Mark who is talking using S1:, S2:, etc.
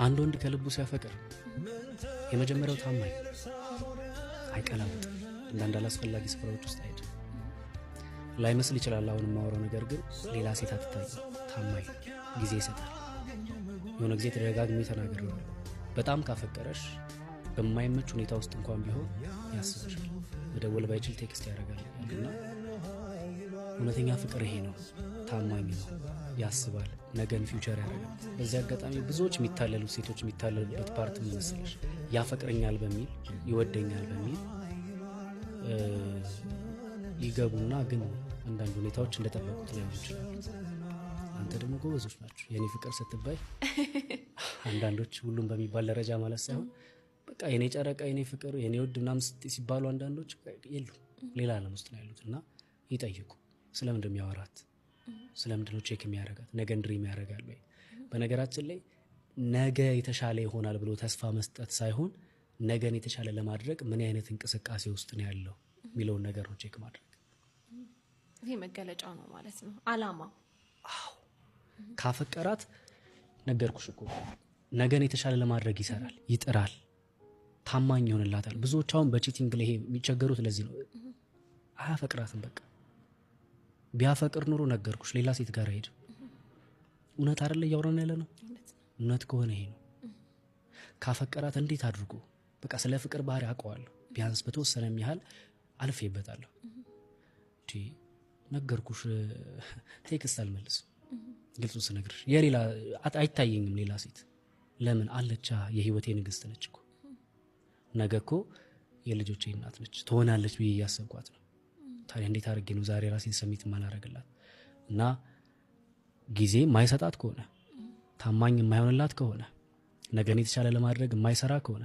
S1: አንድ ወንድ ከልቡ ሲያፈቅር የመጀመሪያው ታማኝ፣ አይቀላውጥም። አንዳንድ አላስፈላጊ ስፍራዎች ውስጥ አይሄድም። ላይመስል ይችላል አሁን የማወራው ነገር፣ ግን ሌላ ሴት አትታይም። ታማኝ፣ ጊዜ ይሰጣል። የሆነ ጊዜ ተደጋግሜ ተናግሬዋለሁ። በጣም ካፈቀረሽ በማይመች ሁኔታ ውስጥ እንኳን ቢሆን ያስብሻል። መደወል ባይችል text ያደርጋል። እና እውነተኛ ፍቅር ይሄ ነው። ታማኝ ነው፣ ያስባል፣ ነገን future ያደርጋል። በዚህ አጋጣሚ ብዙዎች የሚታለሉት፣ ሴቶች የሚታለሉበት part ምን መሰለሽ? ያፈቅረኛል በሚል፣ ይወደኛል በሚል ይገቡና ግን አንዳንድ ሁኔታዎች እንደጠበቁት ላይሆኑ ይችላሉ። አንተ ደግሞ ጎበዞች ናቸው። የእኔ ፍቅር ስትባይ አንዳንዶች፣ ሁሉም በሚባል ደረጃ ማለት ሳይሆን፣ በቃ የኔ ጨረቃ፣ የኔ ፍቅር፣ የኔ ውድ ምናምን ሲባሉ አንዳንዶች የሉም፣ ሌላ ዓለም ውስጥ ነው ያሉት። እና ይጠይቁ፣ ስለምንድን ነው የሚያወራት? ስለምንድን ነው check የሚያደርጋት? ነገን dream ያደርጋል ወይ? በነገራችን ላይ ነገ የተሻለ ይሆናል ብሎ ተስፋ መስጠት ሳይሆን ነገን የተሻለ ለማድረግ ምን አይነት እንቅስቃሴ ውስጥ ነው ያለው የሚለውን ነገር ነው check ማድረግ።
S2: ይሄ መገለጫው ነው ማለት ነው አላማው።
S1: ካፈቀራት ነገርኩሽ እኮ፣ ነገን የተሻለ ለማድረግ ይሰራል፣ ይጥራል፣ ታማኝ ይሆንላታል። ብዙዎች አሁን በ cheating ላይ ይሄ የሚቸገሩት ለዚህ ነው። አያፈቅራትም። በቃ ቢያፈቅር ኑሮ ነገርኩሽ ሌላ ሴት ጋር አይሄድም። እውነት አይደለ እያወራን ያለ ነው?
S2: እውነት ነው።
S1: እውነት ከሆነ ይሄ ነው። ካፈቀራት እንዴት አድርጎ፣ በቃ ስለ ፍቅር ባህሪ አውቀዋለሁ፣ ቢያንስ በተወሰነ ያህል አልፌበታለሁ። እንዲ ነገርኩሽ text አልመልስም። ግልጹ ስነግርሽ የሌላ አይታየኝም ሌላ ሴት። ለምን? አለቻ፣ የህይወቴ ንግስት ነች እኮ። ነገ እኮ የልጆቼ እናት ነች፣ ትሆናለች ብዬ እያሰብኳት ነው። ታዲያ እንዴት አድርጌ ነው ዛሬ ራሴን submit የማላረግላት? እና ጊዜ የማይሰጣት ከሆነ፣ ታማኝ የማይሆንላት ከሆነ፣ ነገን የተሻለ ለማድረግ የማይሰራ ከሆነ